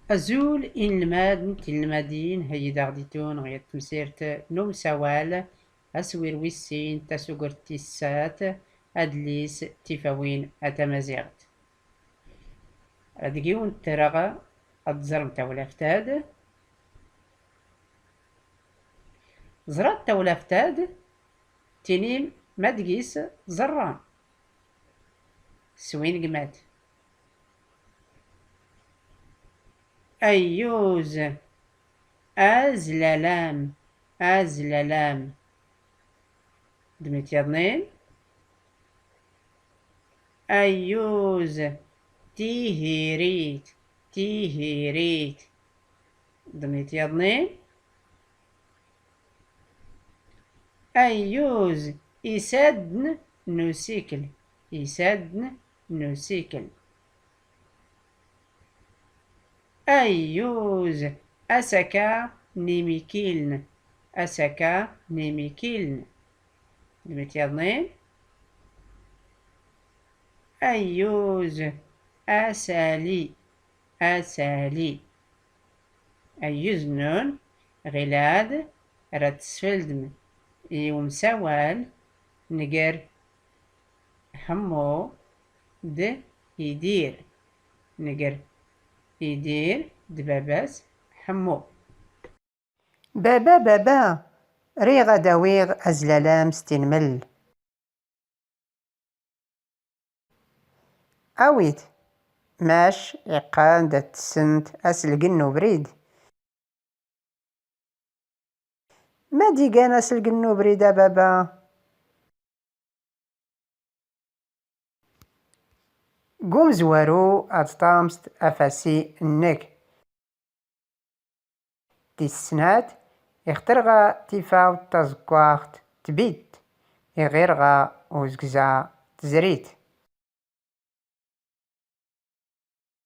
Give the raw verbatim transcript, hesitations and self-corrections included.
Azul inelmaden d tinelmadin, heyyi-d aɣ-d-itun ɣer temsirt n umsawal, aswir wis sin, tasugert tis sat, adlis Tifawin a tamaziɣt. Ad giwen ttreɣ ad ẓrem tawlaft-ad. Ẓrat tawlaft-ad, tinim ma deg-s ẓerram. Swingmat. Ayyuz. Azlalam. Azlalam. Ddmet yaḍnin. Ayyuz. Tihirit. Tihirit. Ddmet yaḍnin. Ayyuz. Isadden n usikel. Isadden n usikel. Ayyuz. Asaka n imikiln. Asaka n imikiln. Ddmet yaḍnin. Ayyuz. Asali. Asali. Ayyuz nnun, ɣilad rad tesfldem i umsawal nger Ḥemmu d Idir. Nger Idir d baba-s Ḥemmu. Baba, baba, riɣ ad awiɣ azlalam s tinmel. Awi-t, mac iqqan da tessent aselgen n ubrid. Ma d-igan aselgen n ubrid a baba? G umezwaru ad ṭṭamst afasi nnek. Tis snat, ixter ɣa tifawt taẓeggaɣt tbit, iɣir ɣa uzegza tezrit.